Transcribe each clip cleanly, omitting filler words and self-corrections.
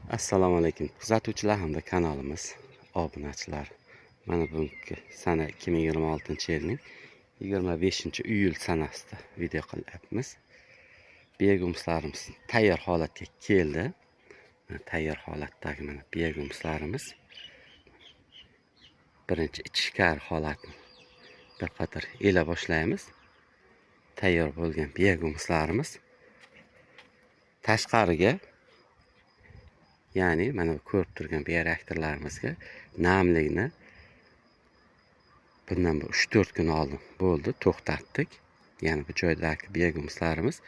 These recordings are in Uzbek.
Assalomu alaykum kuzatuvchilar hamda kanalimiz obunachilari. Mana bugungi sana 2026-yilning 25-iyul sanasida video qilyapmiz. Biogumuslarimiz tayyor holatga keldi. Mana tayyor holatdagi mana biogumuslarimiz. Birinchi ichkari holatni bir qator ela boshlaymiz. Tayyor bo'lgan biogumuslarimiz tashqariga, ya'ni mana bu ko'rib turgan bioreaktorlarimizga namlikni bundan bir 3-4 kun oldin bo'ldi, to'xtatdik. Ya'ni bu joydagi biogumuslarimiz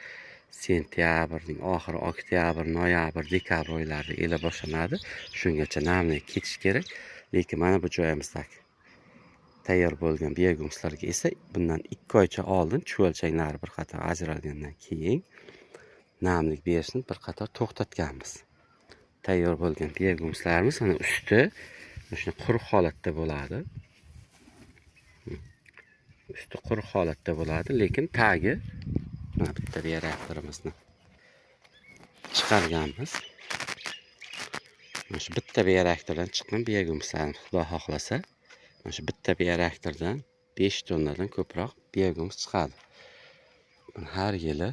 sentyabrning oxiri, oktyabr, noyabr, dekabr oylarida ela boshlanadi. Shungacha namlik ketish kerak. Lekin mana bu joyimizdagi tayyor bo'lgan biogumuslarga esa bundan 2 oycha oldin chuvalchanglari bir qator ajralgandan keyin namlik berishni bir qator to'xtatganmiz. Tayyor bo'lgan biogumuslarimiz mana usti shunday quruq holatda bo'ladi. Usti quruq holatda bo'ladi, lekin tagi mana bitta bioreaktorimizni chiqarganmiz. Mana shu bitta bioreaktordan chiqqan biogumuslarimiz, Xudo xohlasa, mana shu bitta bioreaktordan 5 tonnadan ko'proq biogumus chiqadi. Buni har yili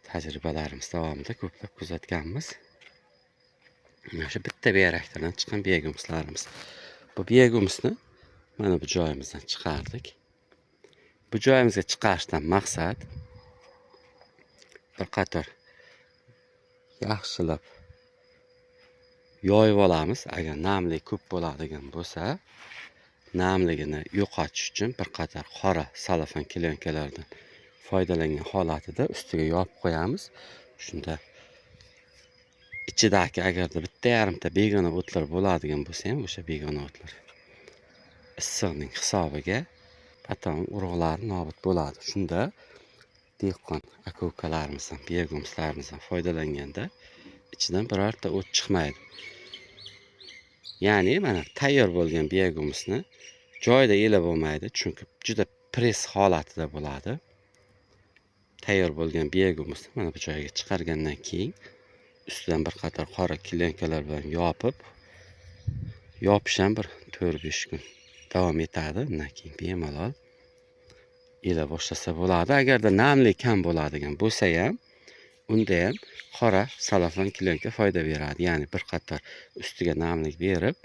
tajribalarimiz davomida ko'plab kuzatganmiz. Mana shu bitta bioreaktordan chiqqan biogumuslarimiz. Bu biogumusni mana bu joyimizdan chiqardik. Bu joyimizga chiqarishdan maqsad bir qator yaxshilab yoyib olamiz. Agar namlik ko'p bo'ladigan bo'lsa, namligini yo'qotish uchun bir qator qora salofan klyonkalardan foydalangan holatida ustiga yopib qo'yamiz. Shunda ichidagi agarda bitta yarimta begona o'tlar bo'ladigan bo'lsa ham, o'sha begona o'tlar issiqning hisobiga batom urug'lari nobud bo'ladi. Shunda dehqon aka-ukalarimizdan, biogumuslarimizdan foydalanganda ichidan birorta o't chiqmaydi. Ya'ni mana tayyor bo'lgan biogumusni joyida elab bo'lmaydi, chunki juda press holatida bo'ladi. Tayyor bo'lgan biogumusni mana bu joyga chiqargandan keyin ustidan bir qator qora klyonkalar bilan yopib, yopish ham bir 4-5 kun davom etadi. Undan keyin bemalol ela boshlasa bo'ladi. Agarda namlik kam bo'ladigan bo'lsa ham, unda ham qora salofan klyonka foyda beradi. Ya'ni bir qator ustiga namlik berib,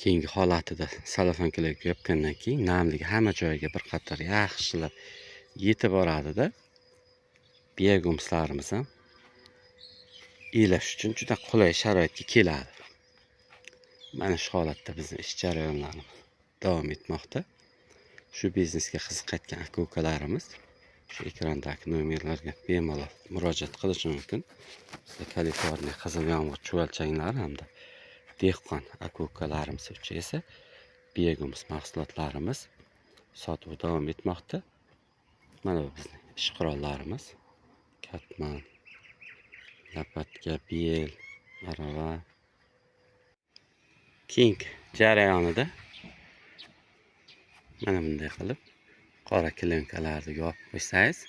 keyingi holatida salofan klyonka yopgandan keyin namlik hamma joyiga bir qator yaxshilab yetib boradida, biogumuslarimiz ham elash uchun juda qulay sharoitga keladi. Mana shu holatda bizning ish jarayonlarimiz davom etmoqda. Shu biznesga qiziqayotgan aka-ukalarimiz shu ekrandagi nomerlarga bemalol murojaat qilishi mumkin. Bizda Kaliforniya qizil yomg'ir chuvalchanglari hamda dehqon aka-ukalarimiz uchun esa biogumus mahsulotlarimiz sotuv davom etmoqda. Mana bu bizning ish qurollarimiz: katman, lapatka, bel, arava. Keyingi jarayonida mana bunday qilib qora klyonkalarni yopib qo'ysangiz,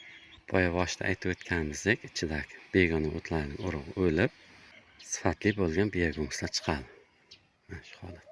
boya boshida aytib o'tganimizdek, ichidagi begona o'tlarning urug'i o'lib, sifatli bo'lgan biogumuslar chiqadi. Mana shu holatda.